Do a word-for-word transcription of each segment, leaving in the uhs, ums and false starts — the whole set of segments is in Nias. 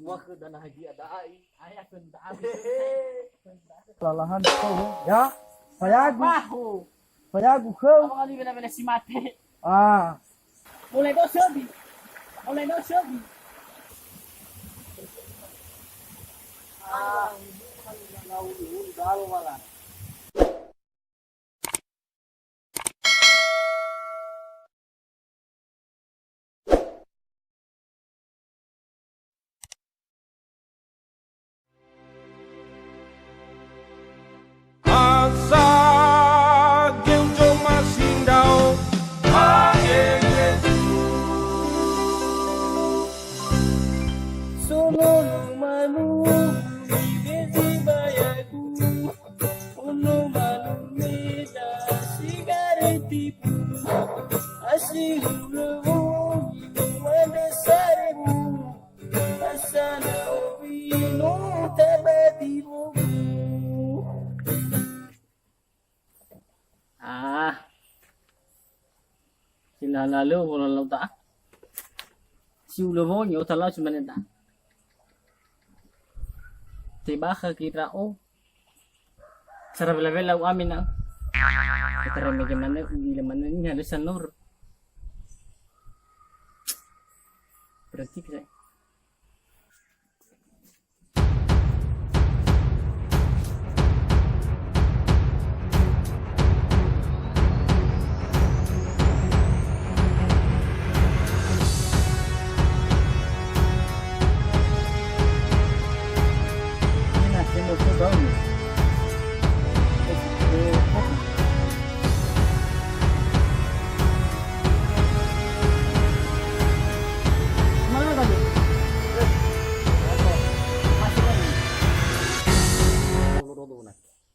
Wah, dana haji ada ai. Lalahan khöu, ya. Fayagu. Fayagu khöu. Apa kali bela-bela si mate? Ah. Mulai do sebi. Mulai do sebi. Ah. Asa geu joma sindao, ha Yesu. Sono lumanu, ibezi bayagu. Ono malume da sigareti pu, asi hulö wongi mane saremu, asana owi no tabati bogu. Ah. Sila lalu, bola lau ta. Si hulö wongi, ota lau si mane ta. Tebakha kita, oh. Sara wela-wela u'ami na. Ketara mege manö, u'ila manö niha lö sanor. Berarti ke-,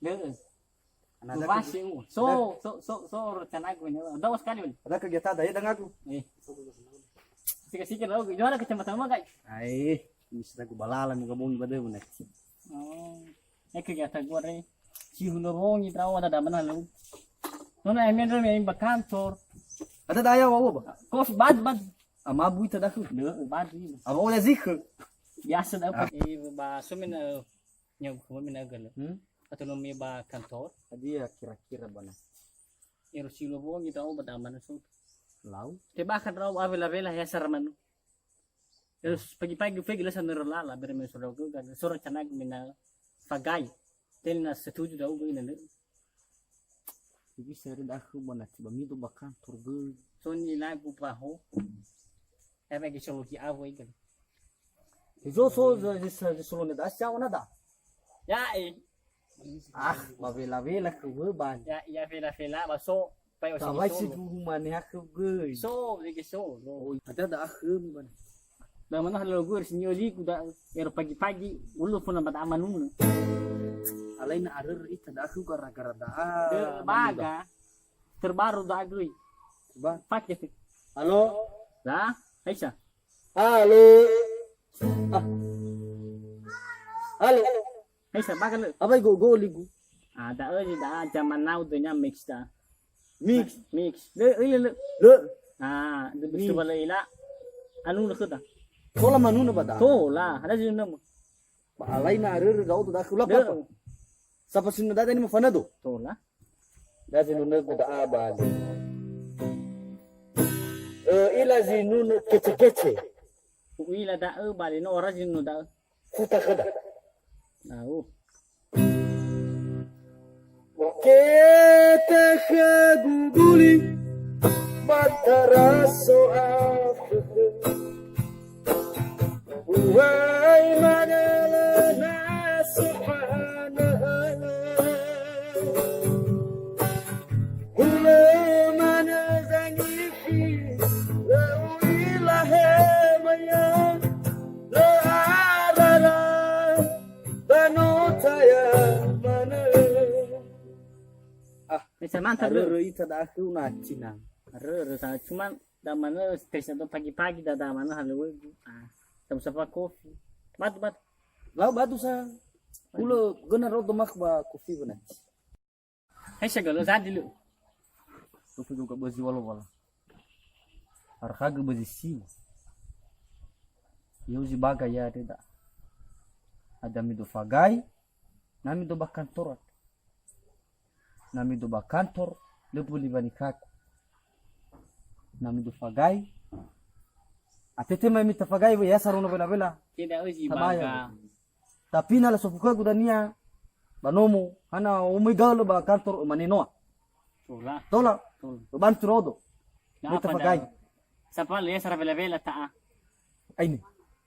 Heeh. Ana ada Mubasi, kegiatan, uh. So, ada so, so, so, rencanaku ini. Ada sekali, Bang. Ada kegiatan ada ya, dengan aku. Eh. Sikit-sikit, oh, juara kecamatan mana, Kak? Ai, bisa aku balala, moga bongi pada mana. Oh. Eh, kegiatan gua, Re. Si hulö wongi, perahu ada damana lu. Nona emen, Re, main ba kantor. Ada daya, wa, wa, ba? Kos, bad, bad. Ama bui tadaku. Nö, bad, ini. Ama oleh zikr. Biasa dah, ah. Eh, ba, so, men, eh, Nyawa kami menagala. Hmm? Atau nomi ba kantor? Hadia kira-kira bana? Ero si hulö wongi tau ba damana so. Lau? Tebakha rau awela-wela ya saramanu. Terus pagi-pagi pagi lasa nero lala bere me sora gaga. Sora canag mina fagai. Tena setuju dau goi nande. Bisa ri dahu mana tiba mido ba kantor goi. So ni lagu paho. Ebe ge solo ki awo ikan. Zo so za, za, za, za solo ne da siawa na da. Ya, eh. Ah, ba wela-wela ke we ban. Ya, ya, wela-wela, ba so, pa yo. Tawai si solo. Duhu mane aku goi. So, lagi so. Oh, ada da aku ban. Da mana halo gua sini oli ku da ero pagi-pagi, ulu pun nama da manuna. Alaina arör ita da aku gara-gara da. Baga. Terbaru da goi. Ba. Pakai. Halo. Da, Aisyah. Halo. Ah. Halo. Hai, sa bakal, lö. Apa igo goli gu? Ah, da'ö zi da'a zaman now dönya mix da. Mix. Mix. Lö, iya, lö. Lö. Ah, de mix. Betul bala ila. Anu lö khöda. Tola manuna ba da. Tola, ada zi nama. Ba alaina arör da'ö da khula papa. Sapa sinna dada ini mafana do? Tola. Da zinunögu da'a bali. Ö, ila zinunö kece-kece. U'ila da'ö bali, no ora zinunö da'ö. Futa khöda. Au. Kete khögu guli, batara so afökhö. Uwai manö lö na subhanahu. Hulö manö zangifi, lö u'ila hemaya, lö arara, ba no taya manö. Ah, bisa mantap, lö. Arörö ita da'ö na cina. Arörö sa, cuman da manö stres atau pagi-pagi da, da manö halöŵögu. Ah, sapa-sapa kofi. Batu, batu. Lau batu sa. Hulö göna rodo mak ba kofi benar. Hai sagala zadi lu. Kofi juga bezi walo-walo. Harga bezi siwa. Yo zi baga ya de da. Hadia mido fagai, na mido ba kantor. Na mido ba kantor, lö buli ba nikaku. Na mido fagai, atete mai mita fagai, ya sarono wela-wela. Tidak uji. Tabaya. Tapi na lasofu khögu dania ba nomo, hana omöi gaul ba kantor, ömane noa. Tola. Tola. Tola. Bantu rodo. Mita fagai. Sapa le sara wela-wela ta'a. Aini.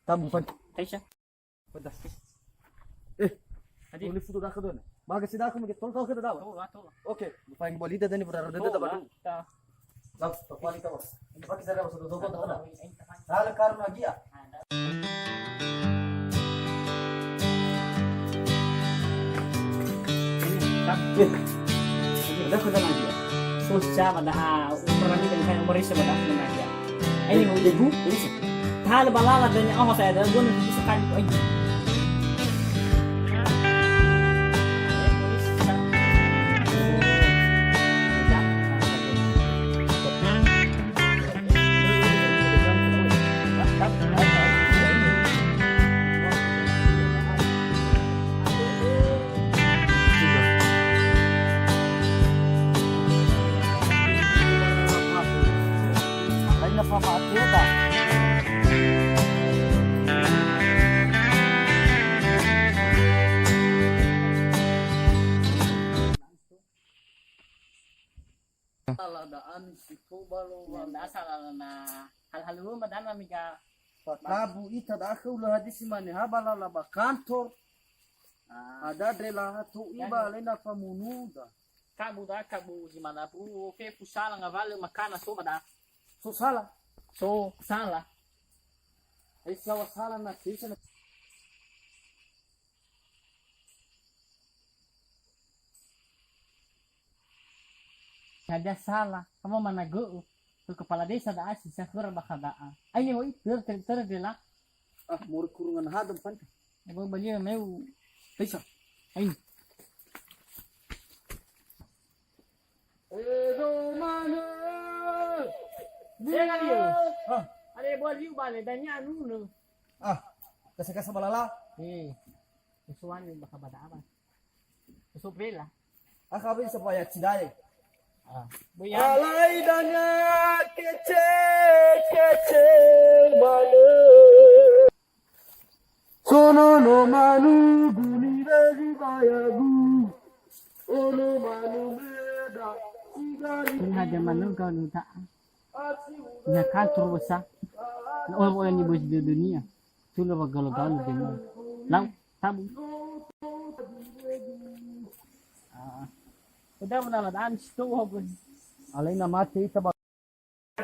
Tabu pan. Taisa. Pedas. Eh. Tadi. Boleh foto dah kedua ni. Baga sida aku mungkin tol tol kita dah. Tola, tola. Oke. Lupa yang boleh dah ni berada dah. Tola. Lau, to kuali to. Ini pakai saya masuk dodoko to kana. Hal karena dia. Eh, ini udah kena dia. Susah pada, ah, umur lagi kan umur isa pada kena dia. Ini mau ibu. Hal balala dan nyawa saya ada guna bisa kan. Laina fama'ateta. Salah da'an si toba lo. Nah, salah na hal-hal lu madana miga. Fakabu ita da'akhö ulö hadisi mane ha balala ba kantor. Ah. Ada dre laha to iba lena famunuda. Kabu da, kabu zi mana bu, oke, fu sala ngawalö makana so ba da. So sala. So sala. Ai sawa sala na kisa na. Hadia sala, kamu mana gö'ö? Ke kepala desa da'a si sahura bakha da'a. Aini woi ter ter ter dela. Ah, mori kurungan hadem pan. Ebo balia meu. Bisa. Aini. Edo mana? Dengar dia. Ah. Ada buat liu balik dan nya nunu. Ah, kasa-kasa balala. Eh. Kesuan bakha bada apa? Kesuan bela. Akha bin supaya cidai. Ah. Alai dania kece, kece mana. Sono no manu guni bagi bayagu. Ono manu beda. Sigari. Ini haja manu kau ni tak. Ina kantor besar. Na oya-oya ni bos di dunia. Tula ba galo-galo dengan. Lau, tabu. Ah. Udah mana lah dan situ aku. Alaina mate ita ba-,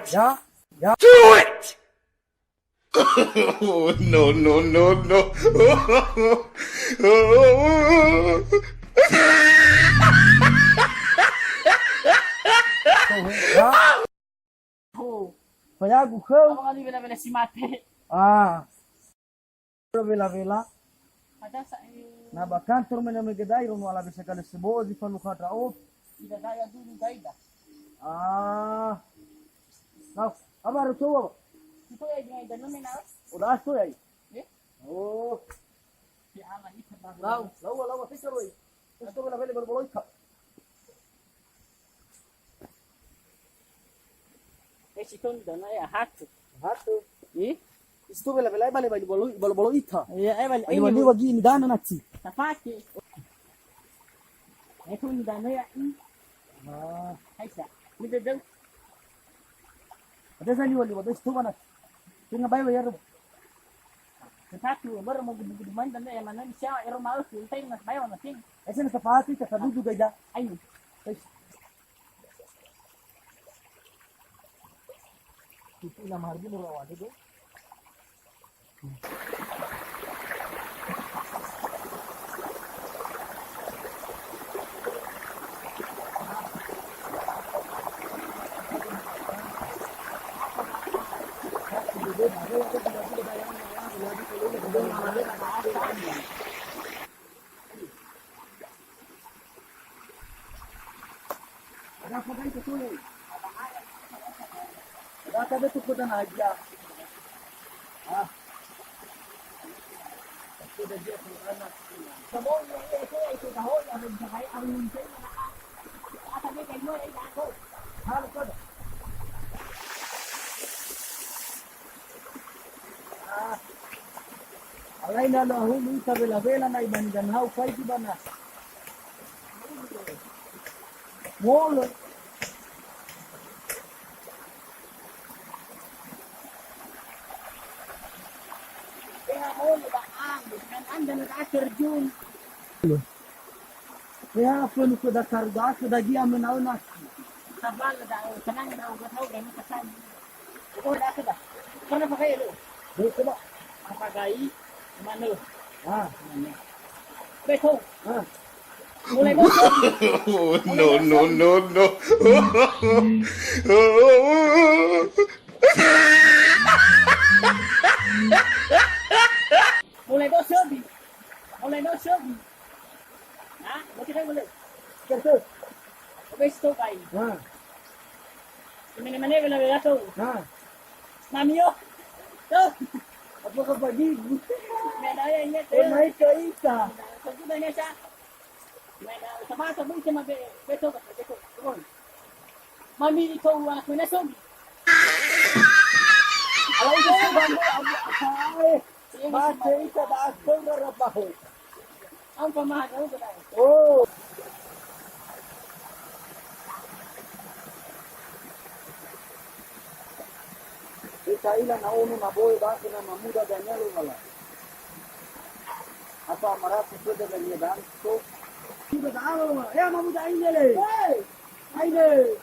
ya, ya. Do it! Oh, no, no, no, no. Ya. Oh. Fayagu khöu. Apa kali bela-bela si mate? Ah. Wela-wela. Ada sa, eh. Na ba kantor mena megedai rono ala bisa kali sebo zi falukha ndra'o. Ida daya dulu gaida. Ah. Nah, apa harus coba? Itu ya dengan ida nome na. Udah asto ya? Eh? Oh. Lau, lau, lau, fisa, woi. Fisa, woi, lau, lau, lau, lau. Eh, situ ni dana ya, hatu. Hatu. Ih? Situ bela-bela, bale, bale, bolo, bolo, bolo ita. Iya, eh, bale, bale, ini bale, wagi ini dana naci. Tapake. Eh, tu ni dana ya, ih. Ah. Hai, sa. Ni bedeng. Ada sani wali, wali, situ mana? Tinggal bayar, bayar. Satu, baru mau gede-gede main, dan yang mana ni siapa, ero mau, kita yang nak bayar, mana sih? Eh, sini sepatu, kita satu juga, ya. Ayo. Eh. Itu nama harga murah aja, deh. Ada apa, guys, itu? Ada apa, ada tuh, kota Naja? Ah. Alai na no ahulu ita wela-wela na ibani danau faigi bana. Molo. Eha molo ba anggu, kan anda na terjun. Eha fenu ke dasar da ke dagi amenau nasi. Sabal da, tenang da, uga tahu da, maka saya. Oh, da ke da. Pernah pakai lu? Lu ke ba? Apa gai? Mana? Ah. Mana? Betul. Ah. Mulai bosok. No, no, no, no. Mulai bosok. Mulai bosok. Ha? Berarti kan mulai. Kertas. Habis tu, bai. Ha. Mane-mane wela-wela tu. Ha. Mami yo. Tu. Apakah pagi? Meda ya, iya, tu. Oh, naik ke ita. Tentu banyak, Sa. Meda, sama-sama itu mah be-, betul, betul, betul. Mami itu anak mana, Sobi? Kalau itu sih, Bang, Abu, hai. Iya, mate ita da akhir rapaho. Ampa maha kau ke dai. Oh. Ita ila na ono na boe ba na mamuda dania lo wala. Apa maratu sudah dania dan so. Sudah dah alo. Ya mamuda ini le. Hei. Aine.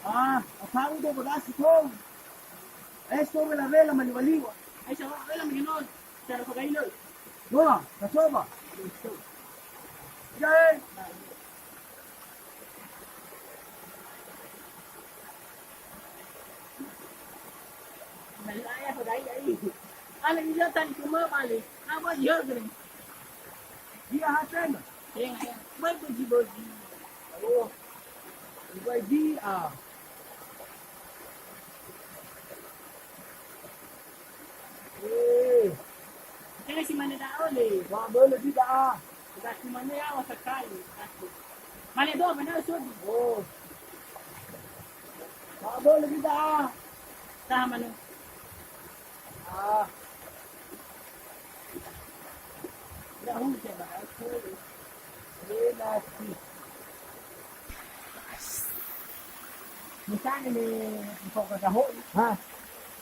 Ah, apa udah berhasil kau? Esto wela-wela maliwa-liwa. Aisyah, wela maliwa-liwa. Cara pakai lo. Wah, ka coba. Jai. Mali ayah pakai ai. Ana iya tadi cuma balik. Apa dia gini? Dia hatena. Tenga ya. Mai boji-boji. Oh. Ibai di, ah. Eh. Kena si mane da'ö le. Ba bölö di da'a. Sudah si mane ya, wasa kali. Aku. Mane doa mana sudi. Oh. Ba bölö di da'a. Taha mane. Ah. Nggak hujan, Pak. Eh, nasi. Misalnya nih, kok kagak ho'i. Hah?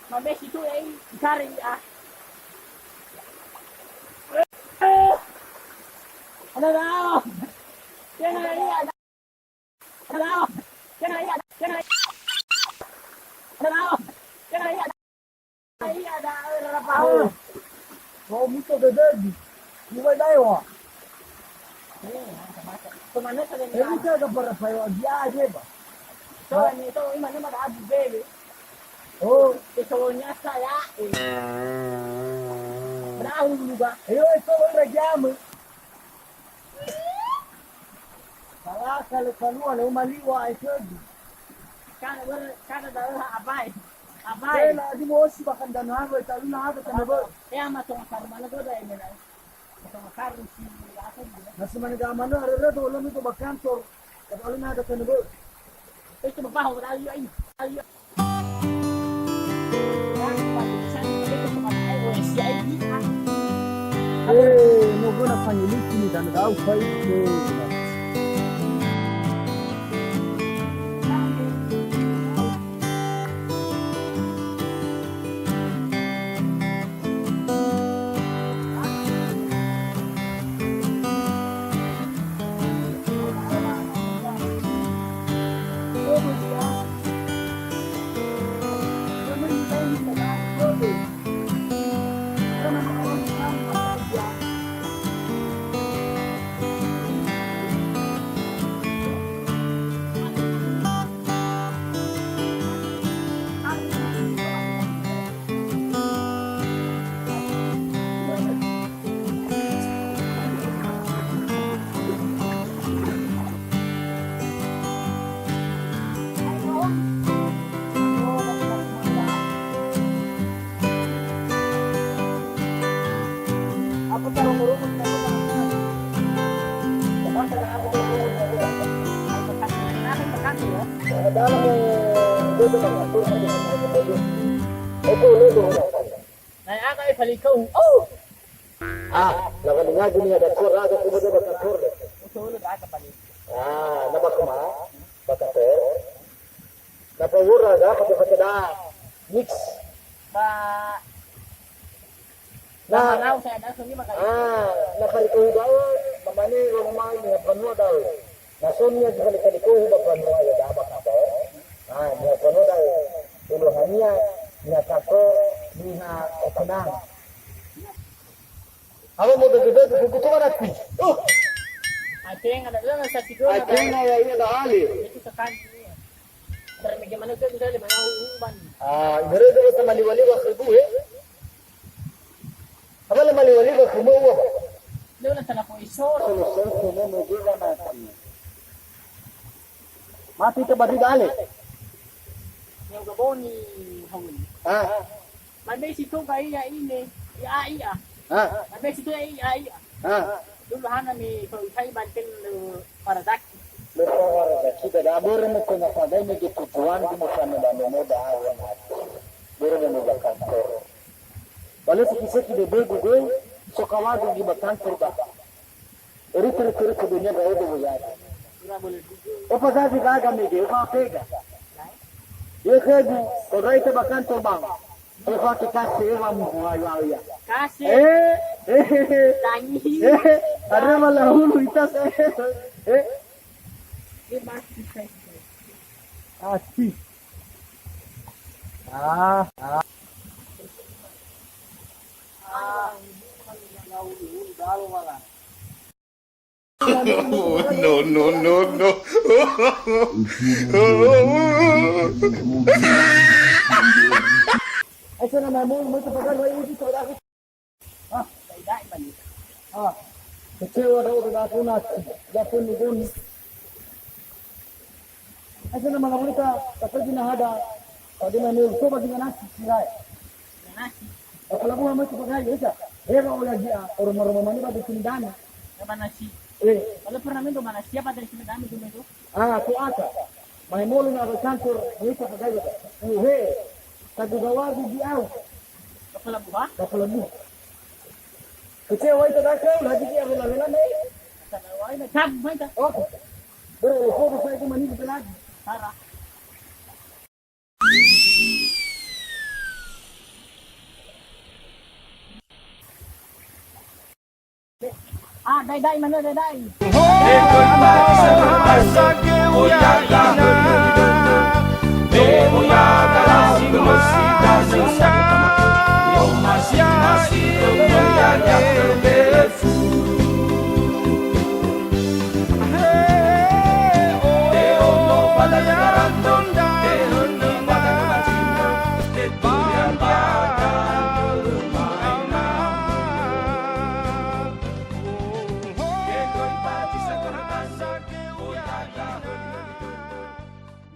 Mabesi tu, eh, cari, ah. Ada tahu. Dia nggak lihat. Oh, muto bedegi. Iwai daewa. Ini saya ke para payo aja aja, Pak. Oh. Ayo, itu lagi ame. Salasa le falua le uma liwa ai sögi. Kada wer-, kada da'ö ha abai. Abai. Eh, la di mosi bahkan dan haro eta luna ada tanah ber. Ya, ma tonga karu mana goda ini, nah. Tonga karu si apa gitu. Nasi mana ga mana, ada, ada, tolong itu ba kantor. Tapi alun ada tanah ber. Itu ba bahu, ada ayo ini. Ayo. Eh, no guna fangiliki ni dan gau fai ke. Ada me, itu tu, itu tu. Itu tu. Nae aga e falikau. Oh. Ah, na walingagu niha dakor aga, kemudian bakakor deh. Betul, aga paling. Ah, na bakuma, bakakor. Na pawura aga, pakai-pakai da. Mix. Ba. Na, ba manau saya ada suni makai. Ah, na falikau da'ö, mamane rumah niha banua da'ö. Na so niha zi falikau ba banua ya da bakakor. Ah, niha banua da'ö. Uluhania, niha kantor, niha openang. Apa mau dege-dege, kuku tuh mana kui? Oh. Aceh ada dua, sasi dua. Aceh ada. Ya, iya, dah ahli. Itu sekali. Terus bagaimana tuh bisa lima tahun umban? Ah, ibarat itu sama liwa-liwa seribu, eh? Apa nama liwa-liwa seribu, apa? Lu lah salah poin short. Kalau saya cuma mau juga mati. Mati ke badi bale. Yang gaboni hawi. Ah. Mabe si toga ia ine, ia ia. Ah. Mabe si toga ia ia. Ah. Dulu hana mi kalau ikai banten le paradaki. Le paradaki, da bere mo kena padai me ke tujuan di mo kena da mo da awan. Bere mo da kantor. Bale siki-siki de begu de, so kawagu di ba kantor ba. Eri tere-tere ke dunia ba edo ya. Opa zazi gaga mege, opa pega. Ye khegu, ko rai te ba kantor bang. Opa ke kase, ewa mu wa ya ya. Kase. Eh, eh, eh, eh. Tangi. Eh, ada malah hulu itas, eh. Eh. Asi. Ah, ah. Oh, no, no, no, no. Esa nama mau, mau terpagar, mau itu saudara. Ah, da'i-da'i bali. Ah, kecewa da'ö, da aku nasi, da pun nugoni. Asa nama lamunita, tapi gina hada, pada nama itu bagi nasi, sirai. Nasi. Apa labu hama itu pagai, bisa. Hewa ola dia, orang-orang mana pada sini dana. Apa nasi? Eh. Kalau pernah main tuh mana siapa dari sini dana tuh main tuh? Ah, ko ata. Mai molu na ba kantor, mita pagayo ta. Uhe, tagu gawagu gi au. Kapala buha? Kapala buha. Kecewa ita dakau, lagi dia wela-wela nih. Kapala buha, ini cap, mai ta. Oh. Bro, lo foto saya itu mani kita lagi. Sarah. Ah, da'i-da'i manö, da'i-da'i.